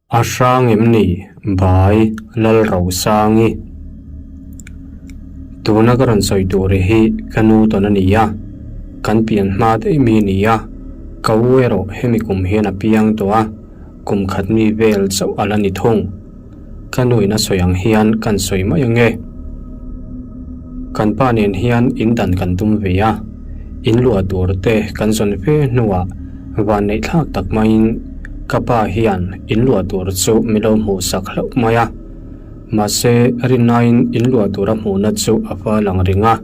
A hrang em ni? Bai Lalrosangi. Tuna ka rawn sawi tur hi ka nu tawn a ni a, kan pian hma daih mi a ni a, ka u erawh hemi kum hian a piang tawh a, kum khat mi vel chauh a la ni thung. Ka nuin a sawi ang hian kan sawi mai ang e. Kan pa nen hian in dan kan tum ve a, in luah tur te kan zawn fe hnuah vanneih thlak tak maiin ka pa hian in luah tur chu mi lo hmuh sak hlauh mai a. Mahse, rinnain in luah tur a hmuhna chu a fa lang reng a,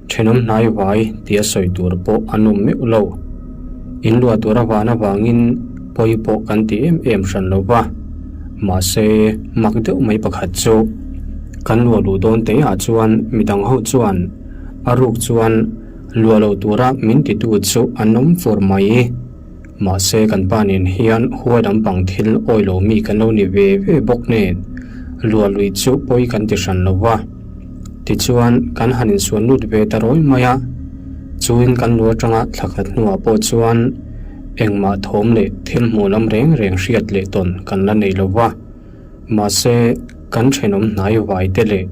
thenawm hnai vai tia sawi tur pawh a nawm meuh lo. In luah tur a van avangin pawi pawh kan ti em em hran lo va. Mahse, mak deuh mai pakhat chu kan luah luh dawn te ah chuan midang ho chuan a ruk chuan luah loh tura min titu chu an awm fur mai. Mahse kan pa nen hian huai lampang thil awi lo mi kan lo ni ve ve bawk nen luah lui chu pawi kan ti hran lo va. Tichuan kan han insuan lut ve ta rawi mai a, chuin kan lu atanga thla khat hnuah pawh chuan engmah thawm leh thil hmuh lam reng reng hriat leh tawn kan la nei lo va. Mahse, kan thenawm hnai vai te leh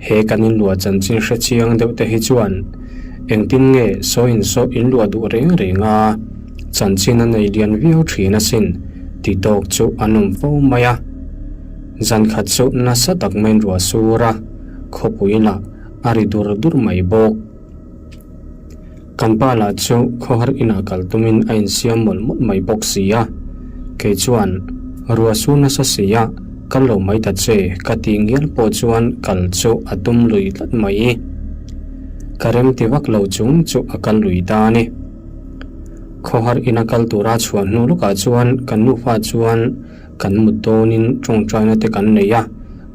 he kan inluah chanchin hre chiang deuh te hi chuan engtin nge saw in saw inluah duh reng reng a, chanchin a nei lian viau thin asin ti tawk chu an awm fo mai a. Zan khat chu nasa tak maiin ruah sur a, khawpui lah a ri dur dur mai bawk. Kan pa lah chu khawhar inah kal tumin a insiam mawlh mawlh mai bawk si a, kei chuan ruah su nasa si a, kal lo mai ta che ka tih ngial pawh chuan kal chu a tum lui tlat mai. Ka remti vak lo chung chu a kal lui ta a ni. Khawhar ina kal tura chhuah hnu lawkah chuan kan nufa chuan Kan mut dawnin tawngtaina te kan nei a,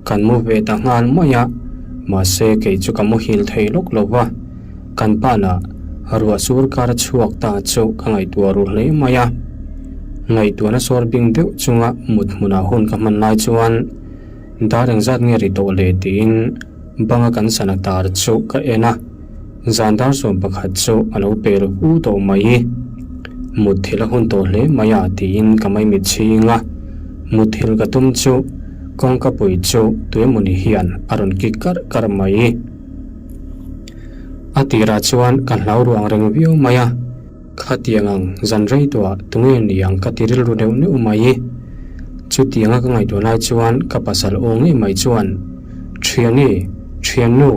kan mu ve ta nghal mai a, mahse kei chu ka muhil thei lawk lo va, kan pa lah ruah sur kar chhuak ta chu ka ngaihtuah ru hle mai a. Ngaihtuahna sawr bing deuh chunga mut hmunah hun ka hman lai chuan dar engzat nge ri tawh le tiin banga kan sana tar chu ka en a. Zan dar 11 chu a lo pel hu tawh mai. Mutthil a hun tawh hle mai a tiin ka maimit chhing a. Mutthil ka tum chu kawngka pui chu tuemawni hian a rawn kik karh karh mai. A tirah chuan ka hlau ruang reng viau mai a. Khatiang ang zan rei tuah tunge niang ka ti rilru neuh neuh mai. Chutianga ka ngaihtuah lai chuan ka pasal aw ngei mai chuan, Thiani, thiannu,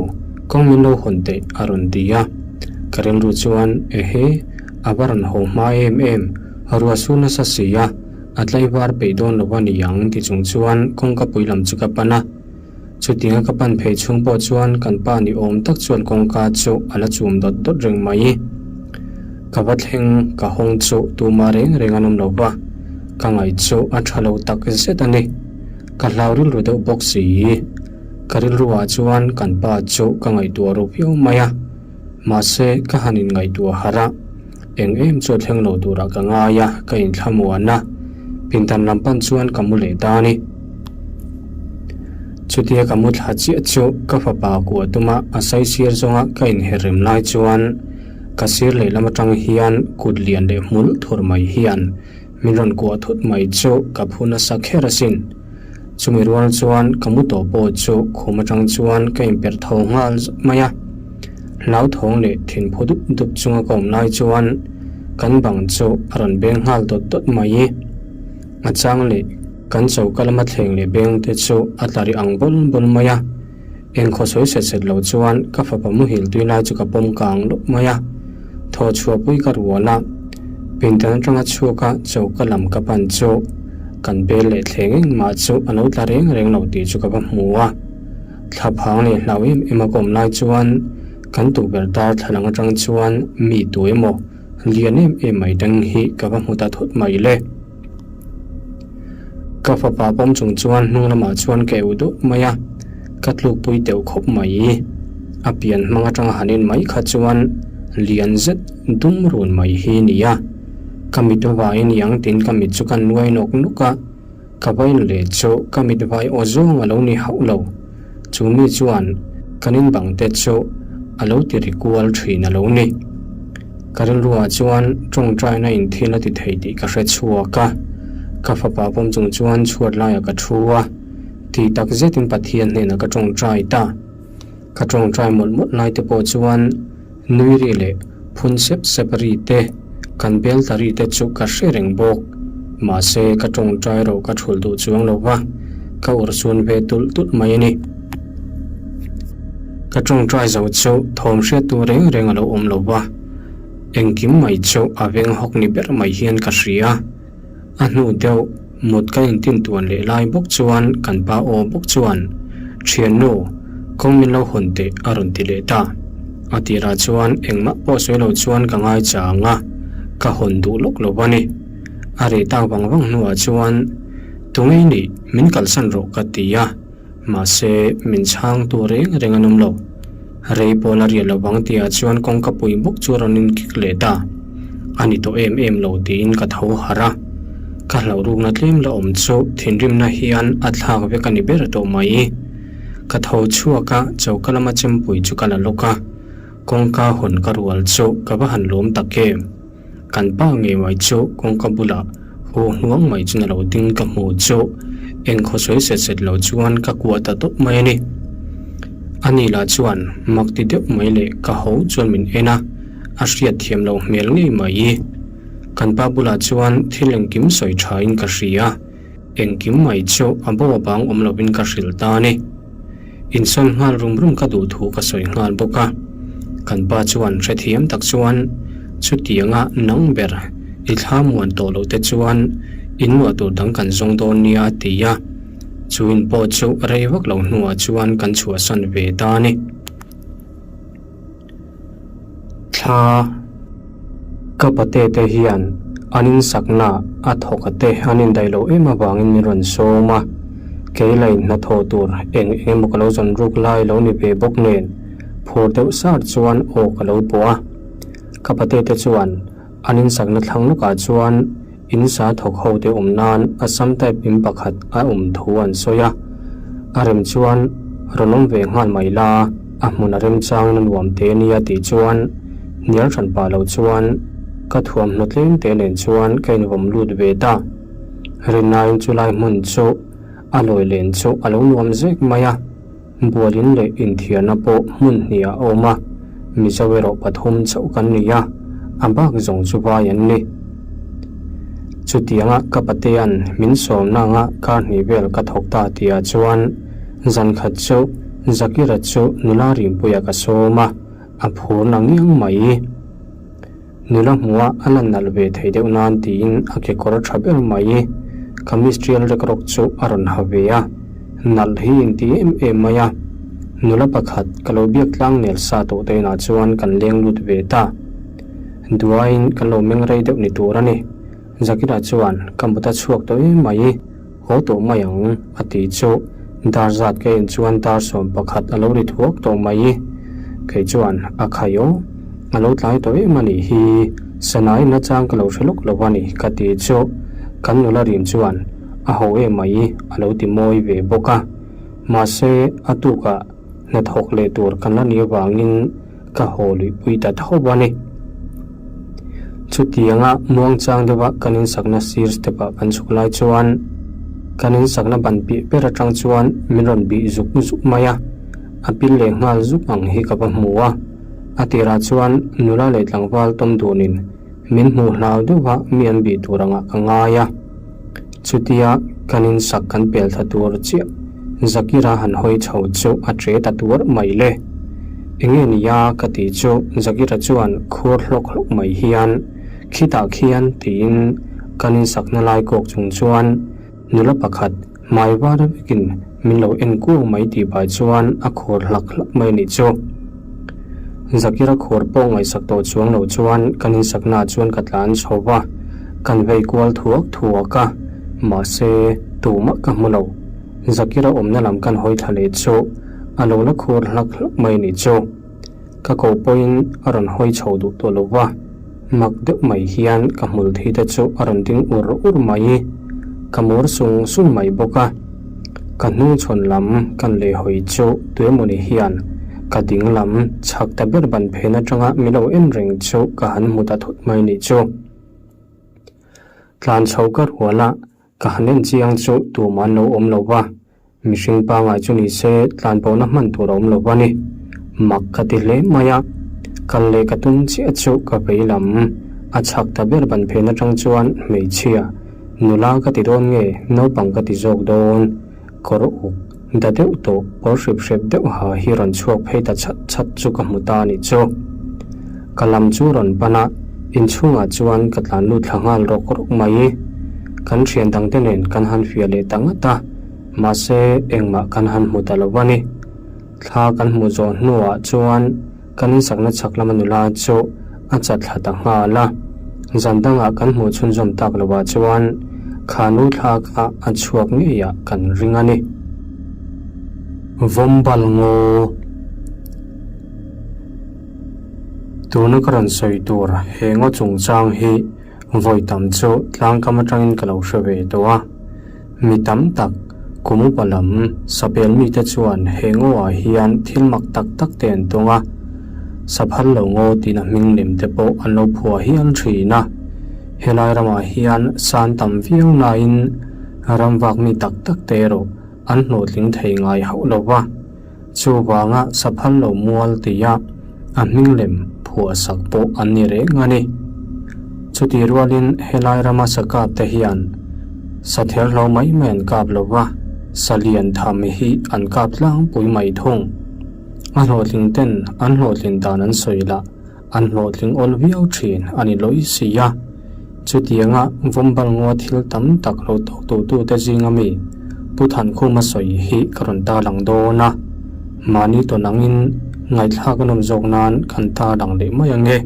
kawng min lo hawn teh a rawn ti a. Ka rilru chuan, Ehe, a va rawn haw hma em em, ruah su nasa si a, a tlaivar peih dawn lo a niang ti chung chuan kawngka pui lam chu ka pan a. Chutianga ka pan phei chhung pawh chuan kan pa ni awm tak chuan kawngka chu a la chum dawt dawt reng mai. Ka va thleng ka hawng chu tuma reng reng an awm lo va, ka ngaih chu a tha lo tak zet a ni. Ka hlau rilru deuh bawk si. Ka rilruah chuan kan pa chu ka ngaihtuah ru viau mai a, mahse ka han inngaihtuah harh a, eng em chu a thleng lo turah ka ngai a, ka inthlamuan a, pindan lam pan chuan ka mu leh ta a ni. Chutia ka mu thla chiah chu ka fapa kuah tuma a sai sir zawnga ka inher rem lai chuan ka sir lehlam atang hian kut lian leh hmul thur mai hian min rawn kuah thut mai chu ka phu nasa kher asin. Chumi rual chuan ka mu tawh pawh chu khum atang chuan ka inperh tho nghal zut mai a. Hlauthawng leh thinphu dup dup chunga ka awm lai chuan kan bang chu a rawn beng nghal dawt dawt mai. A chang leh kan choka lama thleng leh beng te chu a tla ri ang bawl bawl mai a, engkhaw sawi set set lo chuan ka fapa muhil tui lai chu ka pawm kang lup mai a, thaw chhuahpui ka rual a, pindan atanga chhuak a choka lam ka pan chu kan bel leh thleng engmah chu a lo tla reng reng lo tih chu ka va hmu a, thlaphang leh hlau em em a ka awm lai chuan kan tukverh darthlalang atang chuan mi tu emaw lian em em mai dang hi ka va hmu ta thut mai le. Ka fapa pawm chung chuan hnung lamah chuan ka eu duh mai a, ka tlukpui deuh khawp mai. A pian hmang atanga han en mai kha chuan lian zet dum run mai hi ni a. Ka mit vai aniang tiin ka mit chu ka nuai nawk nawk a, ka va en leh chu ka mit vai aw zawng a lo ni hauh lo. Chu mi chuan kan in bang te chu a lo ti ri kual thin a lo ni. Ka rilruah chuan tawngtaina in thil a ti thei tih ka hre chhuak a. Ka fapa pawm chung chuan chhuat laiah ka thu a, tih tak zetin Pathian hnenah ka tawngtai ta. Ka tawngtai mawlh mawlh lai te pawh chuan nui ri leh phun sep sep ri te, kan bel ta ri te chu ka hre reng bawk. Mahse ka tawngtai ro ka thulh duh chuang lo va, ka urhsun ve tulh tulh mai a ni. Ka tawngtai zo chu thawm hriat tur reng reng a lo awm lo va, engkim mai chu a veng hawk ni ber mai hian ka hria. A hnu deuh mut ka intin tuan leh lai bawk chuan kan pa aw bawk chuan, Thiannu, kawng min lo hawn teh a rawn ti leh ta. A tirah chuan engmah pawh sawi lo chuan ka ngai chang a, ka hawn duh lawk lo a ni. A reh tak vang vang hnuah chuan, Tunge nih, min kalsan rawh ka ti a. Mahse, min chhangtu reng reng an awm lo. Rei pawl a riah lo vang tihah chuan kawngka pui bawk chu a rawn inkik leh ta. A ni tawh em em lo tiin ka tho harh a. Ka hlauhrukna tlem la awm chu thinrimna hian a thlak vek a ni ber tawh mai. Ka tho chhuak a, choka lama chempui chu ka la lawk a. Kawngka hawn ka rual chu ka va han lawm tak em. Kan pa ngei mai chu kawngka bulah haw hnuang mai chu na lo ding ka hmu chu eng khaw sawi set set lo chuan ka kuah ta tawp mai a ni. Ani lah chuan mak ti deuh mai leh ka ho chuan min en a, a hriat thiam loh hmel ngei mai. Kan pa bulah chuan thil engkim sawi tha in ka hria. Engkim mai chu a bo a bang awm lovin ka hrilh ta a ni. Insawn nghal rum rum ka duh thu ka sawi nghal bawk a. Kan pa chuan hrethiam tak chuan chutianga nang ber i thla muan tawh loh te chuan inluah tur dang kan zawng dawn nia a ti a. Chu in pawh chu rei vak lo hnuah chuan kan chhuahsan ve ta a ni. Thla ka pate te hian an insakna a thawk a te an indaih loh em avangin min rawn sawm a, kei la in hnathawh tur eng eng emaw ka lo zawn ruk lai lo ni ve bawk nen phur deuh sar chuan aw ka lo pawh a. Ka pate te chuan an insakna thlang lawkah chuan In sa thawk ho te awm nan Assam type in pakhat a awm thu an sawi a, a rem chuan rawn awm ve nghal mai la, a hmun a remchang na nuam te nia tih chuan hnial hran pah lo chuan ka thuamhnaw tlem te nen chuan ka invawm lut ve ta. Rinnain chulai hmun chu a lawi len chu a lo nuam zek mai a. Bualin leh inthiarna pawh hmun hnih a awm a, Mizo erawh pathum chauh kan ni a, a bak zawng chu vai an ni. Chutianga ka patea'n min sawmna anga kar hnih vel ka thawk ta tihah chuan zan khat chu Zakira chu nula rimpuiah ka sawm a, a phur na ngiang mai. Nula hmuha a lan nalh ve thei deuh nan tiin a kekawr tha ber mai. Kamis tial rek rawk chu a rawn ha ve a, nalh hi inti em em mai a. Nula pakhat ka lo biak tlang nel sa tawh te inah chuan kan leng lut ve ta. Duaiin kan lo meng rei deuh ni tur a ni. Zakira chuan ka mut a chhuak tawh em mai. Haw tawh mai ang, a ti chu. Dar zat ka en chuan dar 11 a lo ri thuak tawh mai. Kei chuan, A khai aw, a lo tlai tawh em a nih hi, Sanai nachang ka lo hre lawk lo a ni, ka ti chu. Kan nula rin chuan, A ho em mai, a lo ti mawi ve bawk a. Mahse, a tukah hnathawk leh tur kan la nih avangin ka haw luihpui ta tho a ni. Chutianga muangchang deuha kan insakna sir step ah kan chhuk lai chuan kan insakna ban piah ber atang chuan min rawn bih zuk zuk mai a, a pil leh nghal zuk ang hi ka va hmu a. A tirah chuan nula leh tlangval tawm dunin min hmuh hlau deuha mi an bih tur angah ka ngai a. Chutia kan insak kan pel thla tur chiah Zakira han hawi chho chu a che ta tuar mai le. Enge nia ka tih chu Zakira chuan khur hlawk hlawk mai hian khitah khian tiin kan insakna lai kawk chung chuan nula pakhat hmai var vekin min lo en kuang mai tih pai chuan a khur hlak hlak mai nih chu. Zakira khur pawh ngaihsak tawh chuang lo chuan kan insaknaah chuan ka tlan chho va, kan vei kual thuak thuak a, mahse tumah ka hmu lo. Zakira awmna lam kan hawi thla leh chu a lo la khur hlak hlak mai nih chu. Ka ko pawhin a rawn hawi chho duh tawh lo va, mak deuh mai hian ka hmul thi te chu a rawn ding ur ur mai. Ka mur sung sung mai bawk a. Ka hnung chhawn lam kan leh hawi chu tuemawni hian ka ding lam chhak ta ber ban phen atanga min lo en reng chu ka han hmu ta thut mai nih chu. Tlan chho ka rual a. Ka han en chiang chu tumah an lo awm lo va, mihring pangai chu ni se tlanpawhna hman tur a awm lo va ni. Mak ka ti hle mai a, kal leh ka tum chiah chu ka vei lam. A chhak ta ber ban phen atang chuan hmeichhia, nula ka ti dawn nge naupang ka ti zawk dawn? Kawr uk da deuh tawh kawr hrep hrep deuh ha hi rawn chhuak phei ta chhat chhat chu ka hmu ta a nih chu. Ka lam chu rawn pan a, inchhungah chuan ka tlan lut thla nghal rawk rawk mai. Kan thian dangte nen kan han fiah leh ta ngat a, mahse engmah kan han hmu ta lo a ni. Thla kan hmuh zawh hnuah chuan kan insakna chhak lama nula chu a chat thla ta nghal a. Zan dangah kan hmuh chhunzawm tak lovah chuan kha nu thla kha a chhuak ngeiah kan ring a ni. Vawmbal ngaw. Tuna ka rawn sawi tur he ngaw chungchang hi vawi tam chu tlangkam atangin ka lo hre ve tawh a. Mi tam tak, kum upa lam, sapel mite chuan he ngaw-ah hian thil mak tak tak te an tawng a, saphal lo ngaw tina hming lem te pawh an lo phuah hial thin a. Helai ramah hian san tam viau nain ramvak mi tak tak te erawh an hlawhtling thei ngai hauh lo va. Chuvanga saphal lo mual tia a hming lem phuah sak pawh an ni reng a ni. Chutih rualin helai rama sa kap te hian sa therhlo mai mai an kap lo va, sa lian tham hi an kap tlangpui mai thung. A hlawhtling ten an hlawhtlin dan an sawi lah an hlawhtling awl viau thin a ni lawih si a. Chutianga Vawmbal ngaw thil tam tak lo tawk tutute zinga mi Pu Thankhuma sawi hi ka rawn tarlang dawn a, mahni tawn angin ngaihthlak a nawm zawk nan kan tarlang leh mai ang e.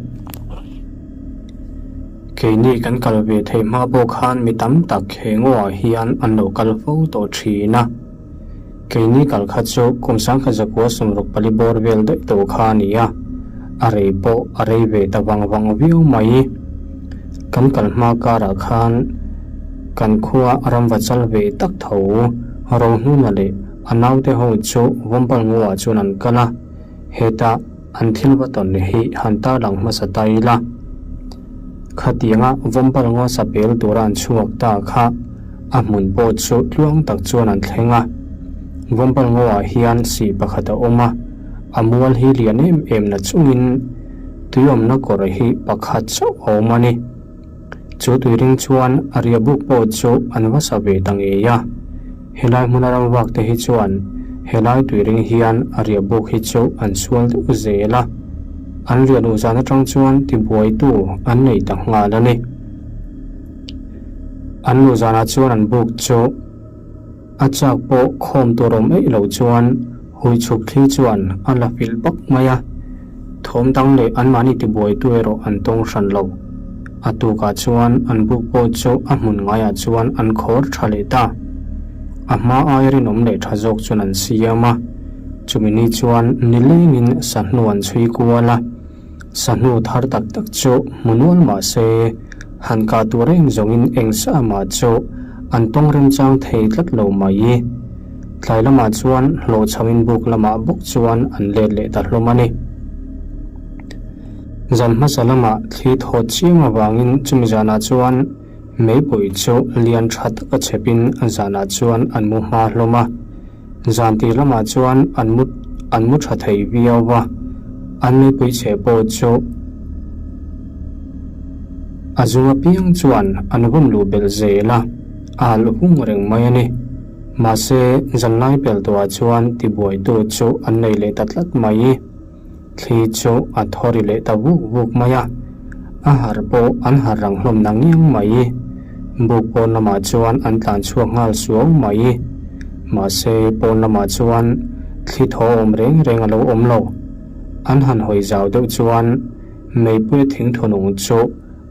Keini kan kal ve theih hma pawh khan mi tam tak he ngawah hian an lo kal fo tawh thin a. Keini kal kha chu kum sangkhat zakua sawmruk pali bawr vel daih tawh kha a ni a, a rei pawh a rei ve ta vang vang viau mai. Kan kal hma karah khan kan khua ramva chal ve tak tho Rohnuna leh a naute ho chu Vawmpal Ngaw-ah chuan an kal a, hetah an thil va tawn hi han tarlang hmasa ta ila. Khatianga Vawmpal Ngaw sapel tura an chhuak ta kha a hmun pawh chu tluang tak chuan an thleng a. Vawmpal Ngaw-ah hian sih pakhat a awm a, a mual hi lian em em na chungin tui awmna kawr hi pakhat chauh a awm a ni. Chu tuiring chuan a riahbuk pawh chu an va sa ve ta ngei a. Helai hmuna ram vak te hi chuan helai tuiring hian a riahbuk hi chu an sual deuh zel a. An riah luh zan atang chuan tibuaitu an nei ta nghal a ni. An luh zanah chuan an buk chu. A chak pawh khawm tur awm eih lo chuan hui chhuk thli chuan a la filh bawk mai a, thawm dang leh anmahni tibuaitu erawh an tawng hran lo. A tukah chuan an buk pawh chu a hmun ngaiah chuan an khawr tha leh ta. A hma aia rinawm leh tha zawk chuan an siam a, chumi ni chuan nilengin sahnu an chhui kual a. Sahnu thar tak tak chu hmu nual mah se, han kah tur reng zawngin eng sa mah chu an tawng remchang thei tlat lo mai. Tlai lamah chuan hlawhchhamin buk lamah bawk chuan an let leh ta hlawm a ni. Zan hmasa lamah thli thawt chiam avangin chumi zanah chuan meipui chu lian tha taka chhepin zanah chuan an mu hma hlawm a. Zan tih lamah chuan an mu an mu tha thei viau va, an mipui chhe pawh chu a zum apiang chuan an vawm luh belh zel a, a alh hung reng mai a ni. Mahse, zanlai pel tawhah chuan tibuaitu chu an nei leh ta tlat mai. Thli chu a thaw ri leh ta vuk vuk mai a, a harh pawh an harh rang hlawm na ngiang mai. Buk pawn lamah chuan an tlan chhuak nghal suau mai. Mahse, pawn lamah chuan thli thaw awm reng reng a lo awm lo. An han hawi zau deuh chuan meipuia thingthunung chu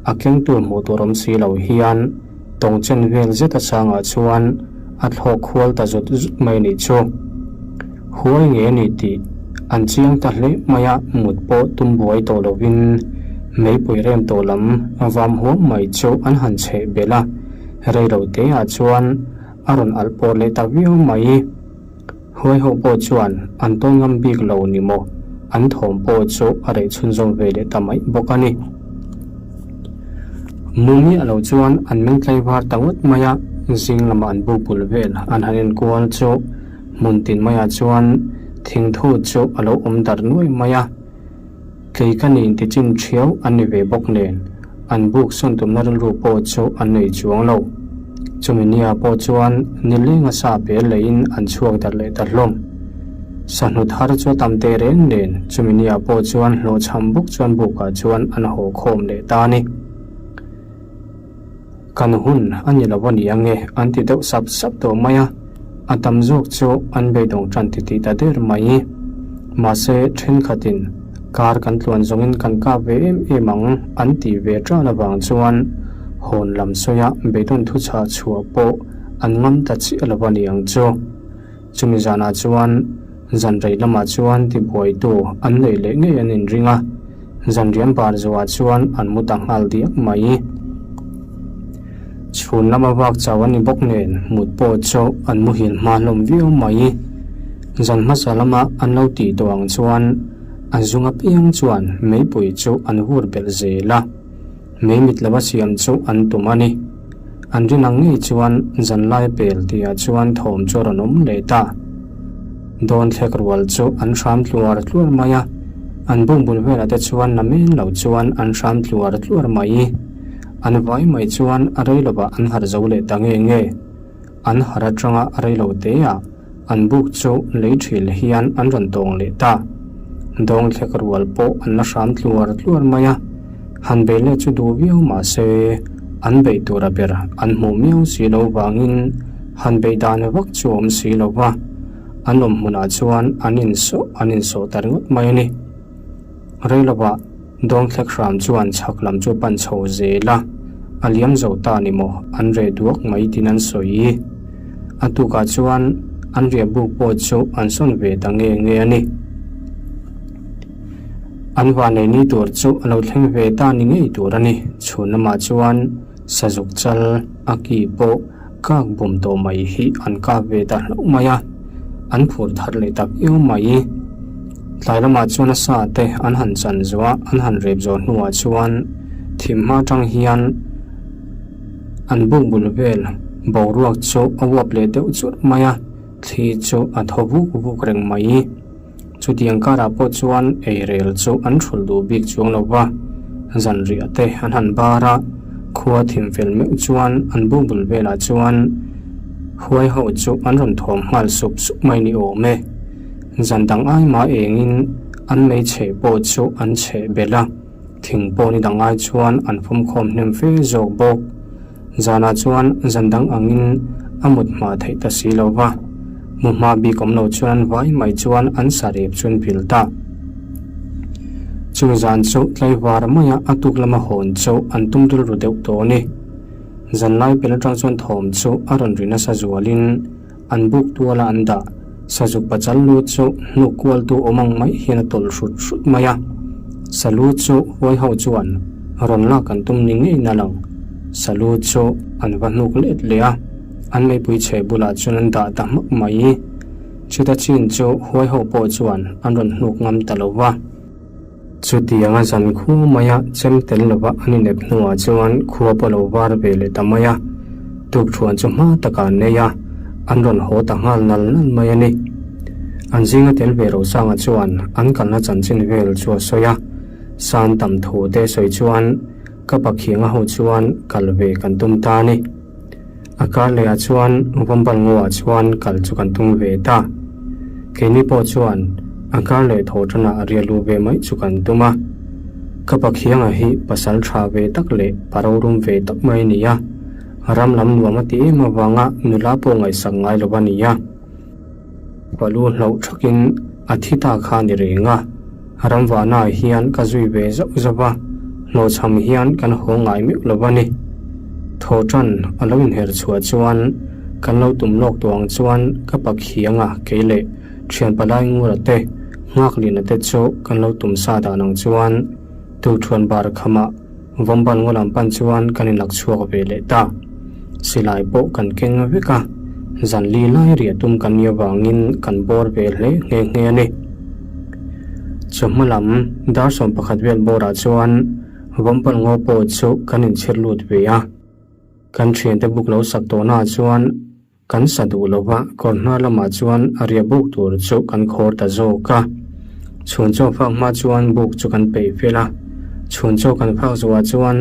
A kengtu hmuh tur awm si lo hian tawng chen vel zet a sangah chuan a thlawk khual ta zut zut mai nih chu. Huai nge a ni tih an chiang ta hle mai a, mut pawh tum buai tawh lovin meipui rem tawh lam vam huam mai chu an han chheh belh a, rei lo te ah chuan a rawn alh pawr leh ta viau mai. Huai ho pawh chuan an tawn ngam bik lo ni maw? An thawm pawh chu a reh chhunzawm ve leh ta mai bawk a ni. Mu miah lo chuan an meng tlaivar ta ngawt mai a, Zing lama an buk bul vel an han enkual chu hmun tin maiah chuan thingthu chu a lo awm darh nuai mai a. Kei ka nih inti chin thiau an ni ve bawk nen an buk sawn tumna rilru pawh chu an nei chuang lo. Chumi nia pawh chuan nilenga sa pel leiin an chhuak darh leh ta hlawm. Sahnu thar chu a tam teh reng nen chumi nia pawh chuan hlawhchham bawk chuan bukah chuan an haw khawm leh ta a ni. Kan hun a ni lo a ni ange an ti deuh sap sap tawh mai a, a tam zawk chu an beidawng tan ti tih ta der mai. Mahse thenkhatin kar kan tluan zawngin kan kap ve em em ang an tih ve tan avang chuan hawn lam sawia beidawn thuchah chhuah pawh an ngam ta chiah lo a ni ang chu. Chumi zanah chuan zan rei lamah chuan tibuaitu an neih leh ngei an inring a, zan riam bar zuah chuan an mu ta nghal diak mai. Chhun lama vak chau an ni bawk nen mut pawh chu an muhil hma hlawm viau mai. Zan hmasa lama an lo tih tawh ang chuan a zung apiang chuan meipui chu an vur belh zel a. Mei mit lova siam chu an tum a ni. An rin ang ngei chuan zanlai pel tihah chuan thawm chu a rawn awm leh ta. Dawn thlek rual chu an hram tluar tluar mai a, an buk bul velah te chuan na men lo chuan an hram tluar tluar mai. An vai mai chuan a rei lovah an harh zo leh ta nge nge. An harh atanga a rei lo teah an buk chu lei thil hian an rawn tawng leh ta. Dawng thlek rual pawh an la hram tluar tluar mai a, han bei leh chu duh viau mah se an beih tura ber an hmuh miau si lo vangin han beih dan vak chu a awm si lo va, an awm hmunah chuan an insawh an insawh ta ringawt mai a ni. Rei lovah Dawngthlek hram chuan chhak lam chu pan chho zel a, a liam zo ta ni maw, an reh duak mai tin an sawi. A tukah chuan an riah buk pawh chu an sawn ve ta nge nge a ni. An vanei ni tur chu a lo thleng ve ta ni ngei tur a ni. Chhun lamah chuan sazuk chal a ki pawh kak bum tawh mai hi an kap ve ta hlauh mai a, an phur thar leh tak viau mai. Tlai lamah chuan a sa te an han chan zawh a, an han rep zawh hnuah chuan thim hma atang hian an buk bul vel boruak chu a uap leh deuh churh mai a, thli chu a thaw vuk vuk reng mai. Chutiang karah pawh chuan eirel chu an hrulh duh bik chuang lo va, zanriah te an han bar a, khua thim fel meuh chuan an bubul velah chuan huai ho chu an rawn thawm nghal sup sup mai ni awm e. Zan dang ai mah engin an meichhe pawh chu an chheh belh a, thing pawh ni dang ai chuan an fawmkhawm hnem fe zawk bawk. Zanah chuan zan dang angin a mut hma theih ta si lo va, mu hma bik awm lo chuan an vai mai chuan an sa rep chu an vil ta. Chung zan chu tlaivar maia a tuk lama hawn chu an tum rilru deuh tawh a ni. Zanlai pel atang chuan thawm chu a rawn ri nasa zualin An buk tuala an dah Sazuk pachal lu chu hnuk kualtu awm ang mai hian a tawlh hrut hrut mai a. Salu chu huai ho chuan rawn lak an tum ni ngei na lang. Salu chu an va hnuk let leh a, an meipui chhe bulah chuan an dah ta hmak mai. Chuta chin chu huai ho pawh chuan an rawn hnuk ngam ta lo va. Chutianga zan khua maia chem tel lova an inep hnuah chuan khua pawh lo var ve leh ta mai a, tukthuan chu hma takah an nei a, an rawn haw ta nghal nal nal mai a ni. An zinga tel ve Rosanga chuan an kalna chanchin vel chu a sawi a, san tam thu te sawi chuan ka pakhianga ho chuan kal ve kan tum ta a ni. A kar lehah chuan Vawmbal ngaw ah chuan kal chu kan tum ve ta. Keini pawh chuan a kar leh thaw tanah a riah luh ve mai chu kan tum a. Ka Pakhianga hi pasal tha ve tak leh pa rorum ve tak mai a ni a. Ram lam nuam a ti em avanga nula pawh ngaihsak ngai lo a ni a. Palu hlauh thakin a thi ta kha ni reng a, ramvahnaah hian ka zui ve zauh zauh a, hlawhchham hian kan haw ngai meuh lo a ni. Thawhtan a lo inher chhuah chuan kan lo tum lawk tawh ang chuan ka pa khianga kei leh thian palai ngura te nghakliana te chu kan lo tum sa dan ang chuan tukthuan bar khamah Vawmbal ngaw lam pan chuan kan inlak chhuak ve leh ta. Silai pawh kan keng vek a, zan li lai riah tum kan nih avangin kan bawr ve hle nghe nghe a ni. Chawhma lam dar 11 vel bawrah chuan Vawmbal ngaw pawh chu kan inchhir lut ve a. Kan thiante buk lo sak tawhnaah chuan kan sa duh lo va, kawr hnar lamah chuan a ria buk tur chu kan khawr ta zawk a. Chhun chaw fak hma chuan buk chu kan peih fel a, chhun chaw kan fak zawhah chuan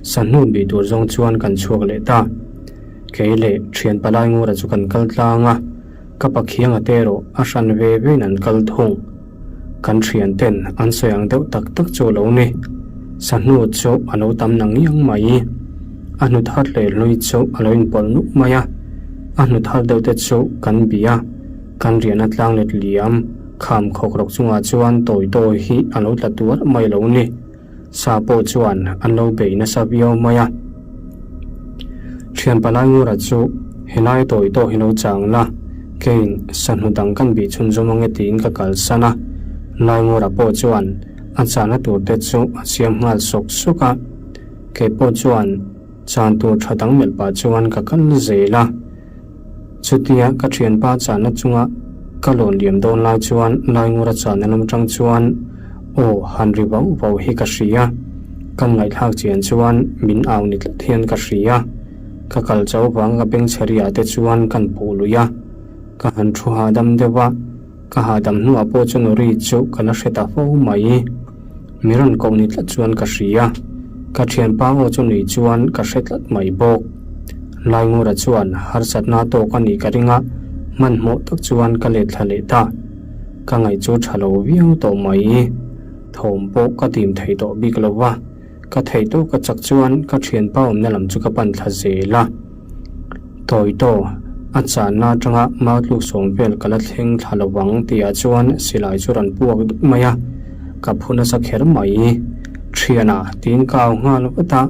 sahnu bih tur zawng chuan kan chhuak leh ta. Kei leh thian palai ngura chu kan kal tlang a, ka pakhianga te erawh a hran ve vein an kal thung. Kan thian ten an sawi ang deuh tak tak chu a lo ni. Sahnu chu a lo tam na ngiang mai. A hnu thar leh hlui chu a lo inpawlh nuk mai a. A hnu thar deuh te chu kan bih a, kan riahna tlang let liam kham khawk rawk chungah chuan tawi tawi hi a lo tla tuar mai a lo ni. Sa pawh chuan an lo bei nasa viau mai a. Thian palai ngura chu helai tawi tawh hi lo chang la, keiin sahnu dang kan bih chhunzawm ange tiin ka kalsan a. Lai ngura pawh chuan a chahna tur te chu a siam nghal sawk sawk a. Kei pawh chuan chan tur tha dang melh pah chuan ka kal zel a. Chutia ka thianpa chahna chunga ka lawn liam dawn lai chuan Laingura chahna lam atang chuan aw han ri vauh vauh hi ka hria. Kan ngaihthlak chian chuan min au ni tlat hian ka hria. Ka kal chau vang ka bengchheriah te chuan kan puh lui a. Ka han thu hahdam deuh a. Ka hahdam hnuah pawh chuan ri chu ka la hre ta fo mai. Mi rawn koh ni tlat chuan ka hria. Ka thianpa aw chu nui chuan ka hre tlat mai bawk. Laingura chuan harsatna tawk a nih ka ring a, hmanhmawh tak chuan ka let thla leh ta. Ka ngaih chu tha lo viau tawh mai. Thawm pawh ka dim thei tawh bik lo va, ka theih tawh ka chak chuan ka thianpa awmna lam chu ka pan thla zel a. Tawi taw, a channa atanga mau tluk sawm vel ka la thleng thla lo vang tihah chuan silai chu rawn puak dup mai a, ka phu nasa kher mai. Thiana tiin ka au nghal vat a,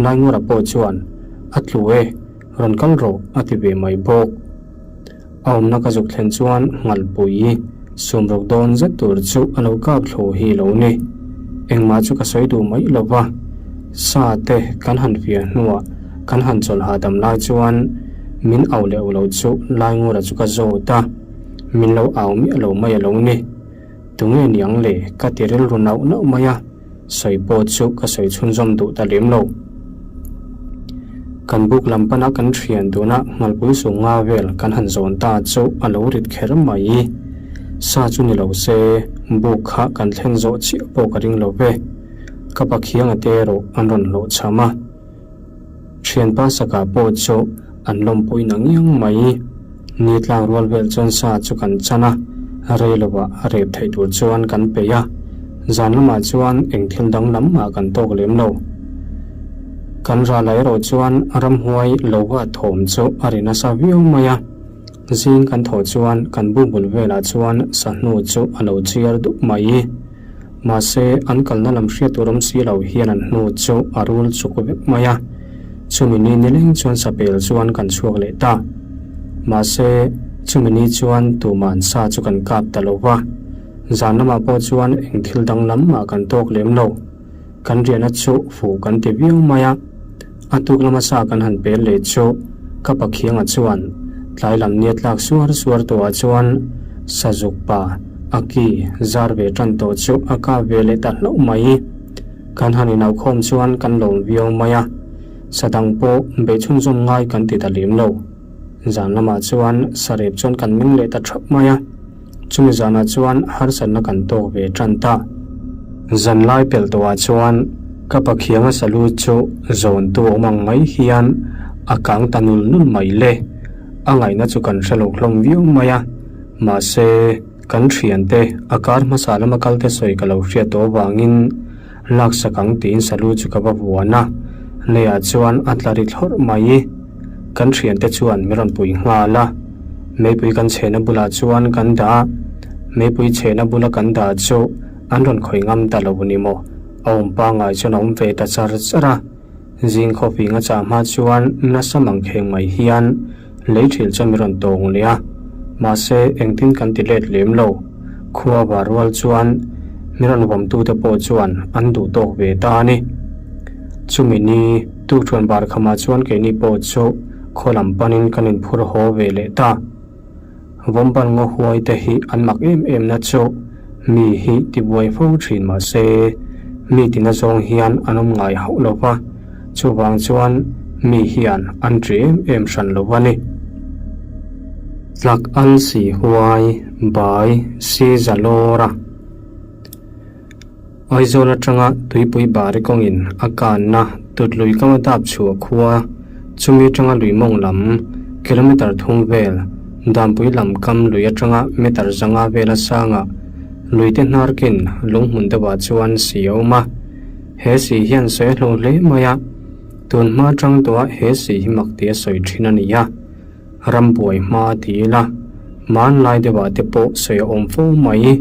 Laingura pawh chuan, A tlu e, rawn kal rawh a ti ve mai bawk. A awmna ka zuk thlen chuan nghalpui sumruk dawn zet tur chu a lo kap thlu hi lo ni. Engmah chu ka sawi duh mai lo va, sa te kan han fiah hnuah kan han chawlh hahdam lai chuan min au leh u lo chu Laingura chu ka zawt a, min lo au miah lo mai a lo ni. Tunge niang le ka ti rilru nauh nauh mai a. Sawi pawh chu ka sawi chhunzawm duh ta lem lo. Kan buk lam pana kan thian tuna nghalpui sung nga vel kan han zawn ta chu a lo rit kher mai. Sa chu ni lo se buk kha kan thlen zawh chiah pawh ka ring lo ve. Ka pakhianga te erawh an rawn hlawh cham a. Thianpa sakah pawh chu an lawmpui na ngiang mai. Ni tlak rual vel chuan sa chu kan chan a, rei lovah a rep theih tur chuan kan peih a. Zan lamah chuan eng thil dang lam mah kan tawk lem lo. Kan ral ah erawh chuan ramhuai lo va thawm chu a ri nasa viau mai a. Zing kan thawh chuan kan bubul velah chuan sahnu chu a lo chiar dup mai. Mahse, an kalna lam hriat tur awm si lo hian an hnu chu a rul chuk vek mai a. Chumi ni nileng chuan sapel chuan kan chhuak leh ta. Mahse, chumi ni chuan tuman sa chu kan kap ta lo va. Zan lamah pawh chuan eng thil dang lam mah kan tawk lem lo. Kan riahna chu fuh kan ti viau mai a. A tuk lama sa kan han pel leh chu ka Pakhianga chuan tlai lam nia tlak suar suar tawhah chuan Sazuk pa a ki zar ve tan tawh chu a kap ve leh ta hlauh mai. Kan han inaukhawm chuan kan lawm viau mai a, sa dang pawh beih chhunzawm ngai kan ti ta lem lo. Zan lamah chuan sarep chuan kan meng leh ta thap mai a. Chumi zanah chuan harsatna kan tawk ve tan ta. Zan lai pelh tawhah chuan ka Pakhianga salu chu zawntu awm ang mai hian a kang ta nul nul mai le. A ngaihna chu kan hre lo hlawm viau mai a, mahse kan thiante a kar hmasa lama kalte sawi ka lo hriat tawh avangin Laksak ang tiin salu chu ka va vuan a, leiah chuan a tla ri thlawrh mai. Kan thiante chuan min rawn pui nghal a, meipui kan chhehna bulah chuan kan dah a, meipui chhehna bula kan dah chu an rawn khawih ngam ta lo ni maw, a awm pangngai chuan a awm ve ta char char a. Zing khawping a chah hma chuan nasa mang kheng mai hian lei thil chuan min rawn tawng leh a, mahse engtin kan ti let lem lo. Khua var rual chuan min rawn vawmtute pawh chuan an duh tawk ve ta a ni. Chumi ni tukṭhuan bar khamah chuan keini pawh chu khaw lam panin kan inphur haw ve leh ta. Vawmban ngaw huai te hi an mak em em na chu mi hi tibuai fo thin mahse mi tina zawng hian an awm ngai hauh lo va, chuvang chuan Mi hian an ṭi em em hran lo a ni. Tlak al si huai bai si za lawr a. Aizawl atanga tuipui bari kawngin a kanna tut lui kam a dap chhuah khua chumi atanga lui mawng lam kilometre thum vel Dampui lam kam lui atanga meter zanga vela sangah luite hnarkin lunghmun deuhah chuan si a awm a. He si hian sawi a hlawh hle mai a, tun hma atang tawha he si hi mak tih a sawi thin a ni a. Ram buai hma a ti ila, hmanlai deuhah te pawh sawi a awm fo mai.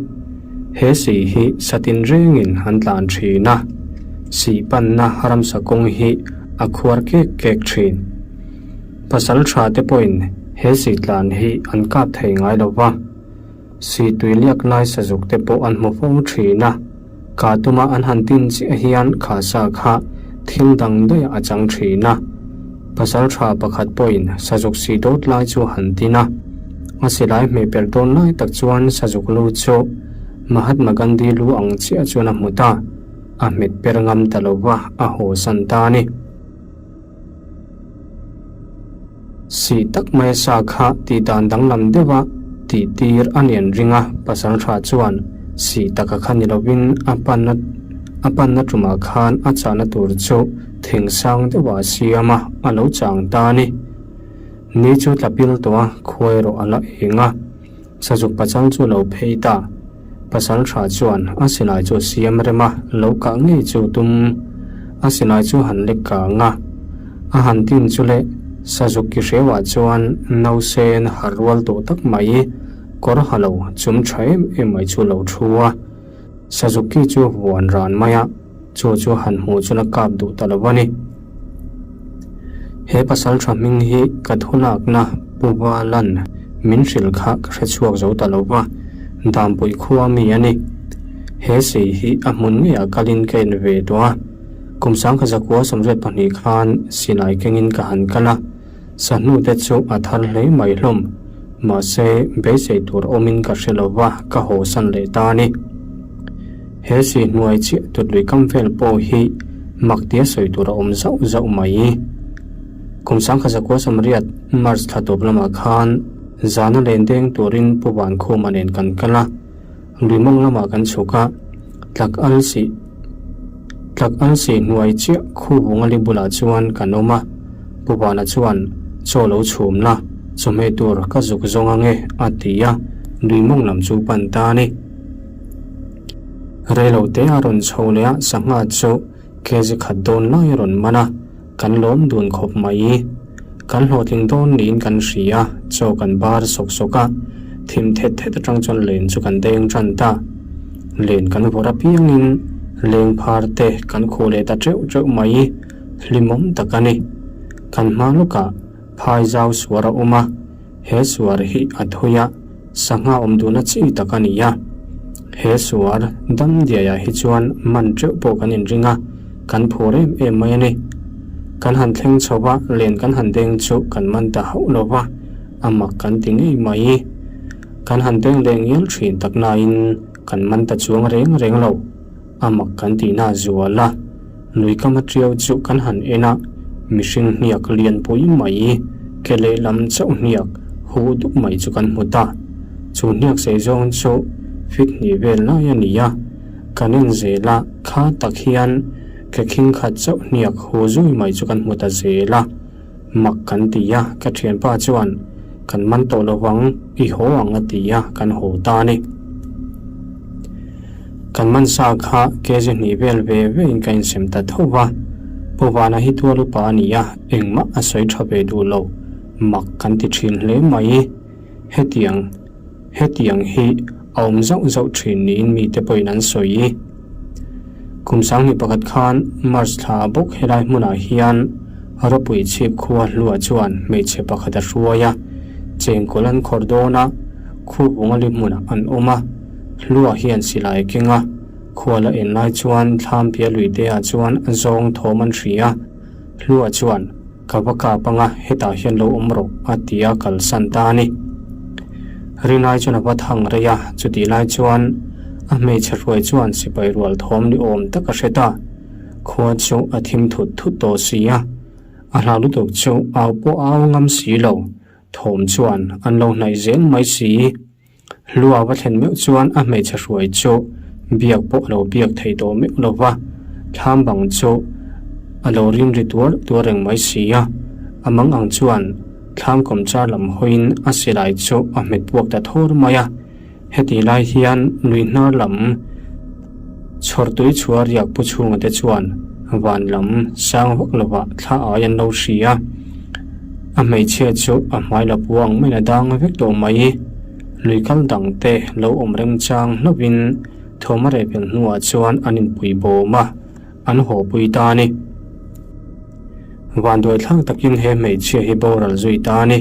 He si hi satin rengin an tlan thin a, sih panna ramsa kawng hi a khuar kek kek thin. Pasal tha te pawhin he sih tlan hi an kap thei ngai lo va. Si tui liak lai sazuk te pawh an hmu fo thin a, kah tuma an han tin chiah hian kha sa kha thil dang daih a chang thin a. Pasal tha pakhat pawhin sazuk si dawt lai chu han tin a, a silai hmeh per dawn lai tak chuan sazuk lu chu Mahatma Gandhi lu ang chiah chuan a hmu ta, a hmet per ngam ta lo va, a haw san ta a ni. Si tak mai sa kha tih dan danglam deuha tih tir a nian ring a, pasal tha chuan si taka kha ni lovin a panna a panna tumah khan a chahna tur chu thing sang deuhah a siam a, a lo chang ta a ni. Ni chu tla pil tawh a, khuai erawh a la eng a. Sazuk pachal chu lo phei ta. Pasal tha chuan a silai chu a siam rem a, lo kah ngei chu tum. A silai chu han lek kang a, a han tin chu le Sazuk ki hreuah chuan nausen har rual tawh tak mai, kawr ha lo chum tha em em mai chu lo thu a. Sazuk ki chu vuan ran mai a, chu chu han hmuh chuan a kap duh ta lo a ni. He pasal tha hming hi ka thulakna Pu Valan min hrilh kha ka hre chhuak zo ta lo va, Dampui khua mi a ni. He sei hi a hmun ngeiah kalin ka en ve tawh a, kum sangkha zakua 82 khan silai kengin ka han kal a, sahnu te chu a thar hle mai hlawm, mahse beisei tur awmin ka hre lo va, ka hawsan leh ta a ni. He si hnuai chiah tut lui kam vel pawh hi mak tia sawi tur a awm zauh zauh mai. Kum sangkha zakua sawmriat March thla tawp lamah khan zana len deng turin Pu Vankhuma nen kan kal a, lui mawng lamah kan chhuk a, tlak al si tlak al si hnuai chiah khu vungali bulah chuan kan awm a, Pu Vana chuan chaw lo chhum la, chawhmeh tur ka zuk zawng ange a ti a, lui mawng lam chu pan ta a ni. Reilo te a rawn chho leh a, sangha chu kg khat dawn lai a rawn man a, kan lawm dun khawp mai. Kan hlawhtling dawn niin kan hria a, chaw kan bar sawk sawk a, thim thet thet atang chuan len chu kan deng tan ta. Len kan vawrh apiangin leng phar te kan khuh leh ta teuh teuh mai, hlimawm tak a ni. Kan hma lawkah phai zau suar a awm a, he suar hi a thui a, Sangha awm duhna chi tak a ni a, he suar dam diaiah hi chuan man teuh pawh kan inring a, kan phur em em mai a ni. Kan han thleng chho va, len kan han deng chu kan man ta hauh lo va, a mak kan ti ngei mai. Kan han deng leh ngial thin tak nain kan man ta chuang reng reng lo. A mak kan tihna a zual a, lui kama tiau chu kan han en a, mihring hniak lianpui mai, ke lehlam chauh hniak huh dup mai chu kan hmu ta. Chu hniak sei zawng chu fit hnih vel lai a ni a, kan en zel a, kha tak hian ke khing khat chauh hniak huh zui mai chu kan hmu ta zel a. Mak kan ti a, ka thianpa chuan kan man tawh lo vang, i haw ang a ti a, kan haw ta a ni. Kan man sa kha kg hnih vel ve ve in ka insem ta tho va, Pu Vana hi tual upa a ni a, engmah a sawi tha ve duh lo, mak kan ti thin hle mai. Hetiang, hetiang hi a awm zauh zauh thin niin mite pawhin an sawi. Kum sanghnih pakhat khan March thla bawk helai hmunah hian ropui chhip khua hlua chuan hmeichhe pakhat a hruai a, chengkawl an khawrh dawn a, khu vungali hmunah an awm a, hlua hian silai a keng a, khua la en lai chuan thlam piah lui te ah chuan zawng thawm an hria a, hlua chuan Ka va kap anga hetah hian lo awm rawh a ti a kalsan ta a ni. Rinai chuan a va thang rei a, chutih lai chuan a hmeichhe hruai chuan sipai rual thawm ni awm tak a hre ta. Khua chu a thim thut thut tawh si a. A hlau lutuk chu au pawh a au ngam si lo, thawm chuan an lo hnaih zel mai si. Hlua va thlen meuh chuan a hmeichhe hruai chu biak pawh a lo biak thei tawh meuh lo va, thlam bang chu a lo rim ri tuar tuar reng mai si a. A mang ang chuan thlam kawmchar lam hawiin a silai chu a hmet puak ta thawr mai a. Heti lai hian lui hnar lam chhawrtui chhuah riak pu chhunga te chuan van lam sang vak lovah thla ai an lo hria. A hmeichhia chu a hmai la pu ang maiin a dang vek tawh mai. Lui kal dang te lo awm remchang hlauhin thawm a reh fel hnuah chuan an inpui bawm a, an haw pui ta a ni. Vanduai thlak takin he hmeichhia hi boral zui ta a ni.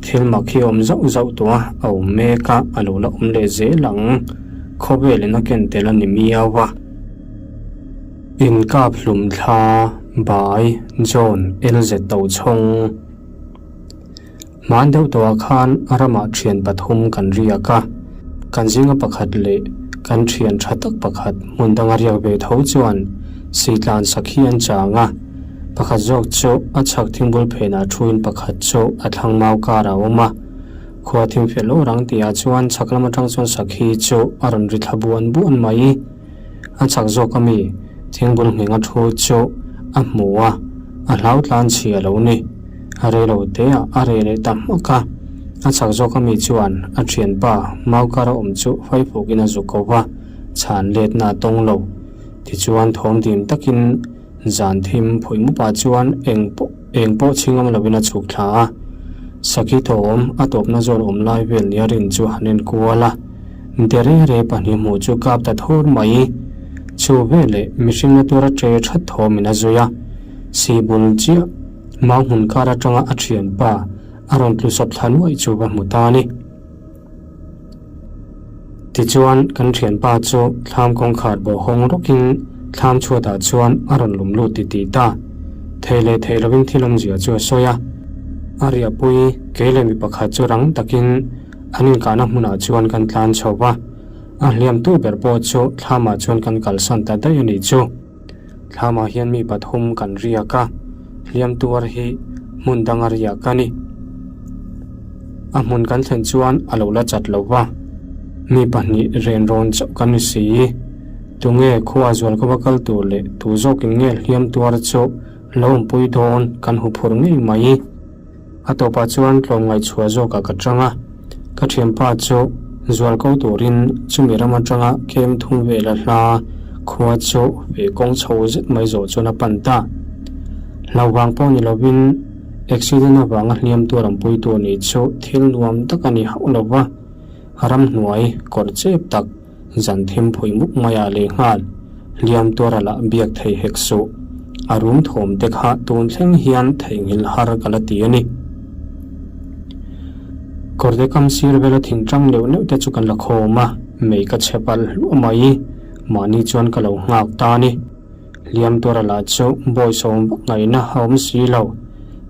Thil mak hi awm zauh zauh tawh a, a awm mek a, a lo la awm leh zel ang. Khawvelin a ken tel a ni miau a. Inkap hlum thla by John LZ Tochhawng. Hman deuh tawhah khan ramah thian pathum kan riak a, kan zinga pakhat leh kan thian tha tak pakhat hmun danga riak ve tho chuan sitlan sakhi an chang a, pakhat zawk chu a chhak thingbul phenah thuin pakhat chu a thlang mau karah a awm a, khua thim fel awr ang tihah chuan chhak lam atang chuan sakhi chu a rawn ri thla buan buan mai. A chak zawk ami thingbul ngheng a thu chu a hmu a, a hlau tlan chhi a lo ni. A rei lo te ah a reh leh ta hmak a. A chak zawk ami chuan a thianpa Maukara awm chu faifuk in a zuk ko va, chhan letna a tawng lo. Tichuan thawm dim takin zan thim phuih mup ah chuan eng pawh eng pawh chhingam lovin a chhuk thla a. Sakhi thawm a tawpna zawn awm lai vel nia rin chu han en kual a. Derere pahnih hmuh chu kap ta thur mai. Chu veleh mihring na tura che that thawmin a zui a. Sibul chiah mau hmun kar atanga a thianpa a rawn tlu sawp thla nuaih chu va hmu ta a ni. Tichuan kan thianpa chu thlam kawngkhar bawh hawng rawkin thlam chhuatah chuan a rawn lum lut titih ta. Thei leh thei lovin thil awmzia chu a sawi a. A riahpui kei leh mi pakhat chu rang takin An inkahna hmunah chuan kan tlan chho va, a hliamtu ber pawh chu thlamah chuan kan kalsan ta daih a nih chu. Thlamah hian mi pathum kan riak a, hliamtuar hi hmun danga riak a ni. A hmun kan thlen chuan a lo la chat lo va, mi pahnih renrawn chauh kan ni si. Tunge khua zual ka va kal tur leh tu zawkin nge hliamtuar chu lo awmpui dawn kan huphur ngei mai. A tawpah chuan tlawmngaih chhuah zawkah ka chang a, ka thianpa chu zual ko turin chumi ram atanga kem thum vela hla khua chu ve kawng chho zet mai zawh chuan a pan ta. Hlauhvang pawh ni lovin accident avanga hliam tuar an pui tur nih chu thil nuam tak a ni hauh lo va, ramhnuai kawr chep tak Zan thim phui mup maiah lehnghal hliam tuara lah biak thei hek suh. A rum thawm te kha tun thleng hian theihnghilh har ka la ti a ni. Kawrte kam sir vela thing tang neuh neuh te chu ka la khawm a, mei ka chhe palh hluah mai. Mahni chuan ka lo nghak ta a ni. Hliam tuara lah chu bawi sawm vak ngaihna a awm si lo,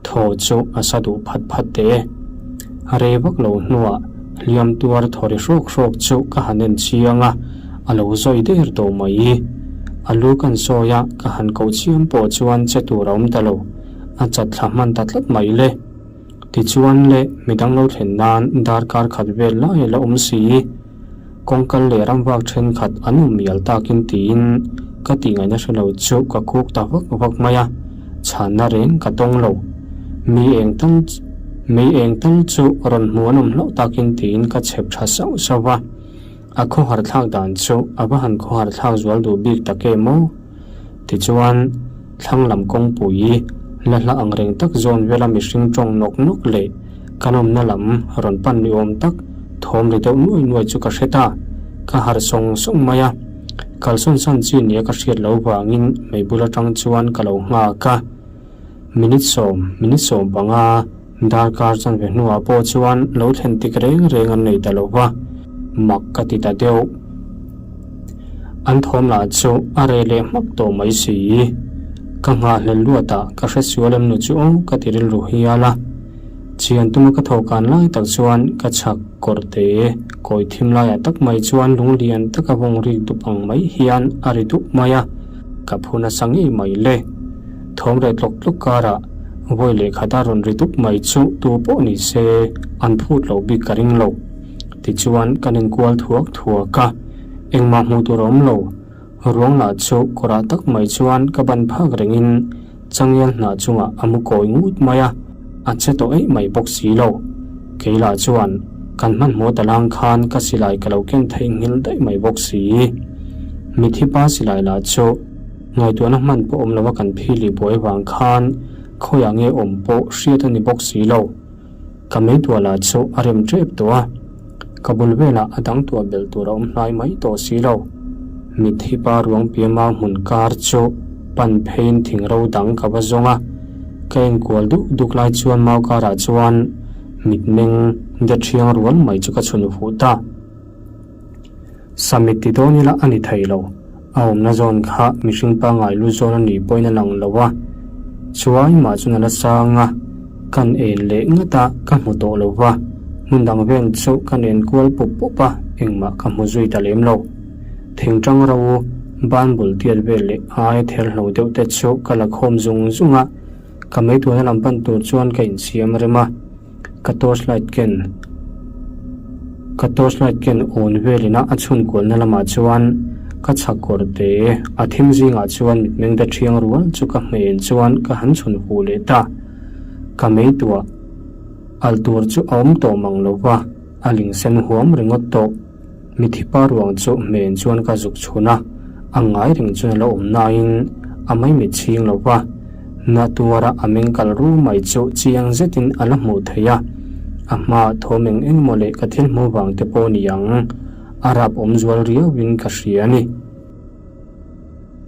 thaw chu a sa duh phat phat teh e. A rei vak lo hnuah hliam tuar thaw ri hrawk hrawk chu ka han en chiang a, a lo zawi der tawh mai. A lu kan sawi a, ka han koh chiam pawh chuan che tur a awm ta lo, a chat thla hman ta tlat mai le. Tichuan le, midang lo thlen nan darkar khat vel lai a la awm si. Kawngkal leh ramvak thenkhat an awm mial takin tiin ka tih ngaihna hre lo chu ka kuk ta vak vak mai a, chhanna reng ka tawng lo. Mi eng tal mei eng tal chu rawn hmu an awm hlauh takin tiin ka chhep tha sauh sauh va. A khawhar thlak dan chu a va han khawhar thlak zual duh bik tak em aw? Tichuan, thlang lam kawngpui la hla ang reng tak zawn vela mihring tawng nawk nawk leh kan awmna lam rawn pan ni awm tak thawm ri deuh nuai nuai chu ka hre ta. Ka harh sawng sawng mai a, kalsawn san chi nia ka hriat lo vangin meibul atang chuan ka lo nghak a. Minute sawm, minute 15, darkar chanve hnuah pawh chuan lo thlen tik reng reng an nei ta lo va, mak ka ti ta deuh. An thawm lah chu a reh leh hmak tawh mai si. Ka nghahhlel luat a, ka hre sual em nu chu aw ka ti rilru hial a. Chian tuma ka thawhkan lai tak chuan ka chhak kawr te kawi thim laiah tak mai chuan lunglian taka vawng rik dup ang mai hian a ri dup mai a, ka phu nasa ngei mai le. Thawm reh tlawk tlawk karah Vawi leh khata rawn ri dup mai chu tu pawh ni se an phut loh bik ka ring lo. Tichuan kan inkual thuak thuak a, engmah hmuh tur a awm lo. Ruang lah chu kawrah tak mai chuan ka ban phak rengin changel hnah chungah a mu kawi ngut mai a, a che tawh eih mai bawk si lo. Kei lah chuan kan hmanhmawh ta lang khan ka silai ka lo ken theihnghilh daih mai bawk si. Mithi pa silai lah chu ngaihtuahna hman pawh awm lova kan phili buai vang khan khawiah nge awm pawh hriat a ni bawk si lo. Ka meituah lah chu a rem tep tawh a, ka bul velah a dang tuah belh tur a awm hnai mai tawh si lo. Mitthi pa ruang piama hmun kar chu pan pheiin thing ro dang ka va zawng a, ka enkual duk duk lai chuan mau karah chuan mitmeng de thiang rual mai chu ka chhun fuh ta. Summit ti dawn ila a ni thei lo. A awmna zawn kha mihring pangngai lu zawn a nih pawhin a lang lo a. Chuai mah chuan a la sang a, kan en leh ngat a, ka hmu tawh lo va. Hmun dang vel chu kan en kual pup pup a, engmah ka hmu zui ta lem lo. Thingtang ro ban bul tiat vel leh aia ther hlo deuh te chu ka la khawm zung zung a, ka meituahna lam pan tur chuan ka insiam rem a. Ka torchlight ken Ka torchlight ken awn velin a a chhun kualna lamah chuan ka chhak kawr te a thim zingah chuan mitmeng da thiang rual chu ka hmel chuan ka han chhun huh leh ta. Ka meituah alh tur chu a awm tawh mang lo va, a ling sen huam ringawt tawh. Mithipa ruang chu hmen chuan ka zuk chhun a, a ngai reng chuan a lo awm nain a maimit chhing lo va, na tuara a meng kal ru mai chu chiang zetin a la hmuh theih a, a hma thawm eng eng maw leh ka thil hmuh vang te pawh ni ang, a rap awm zual riauin ka hria a ni.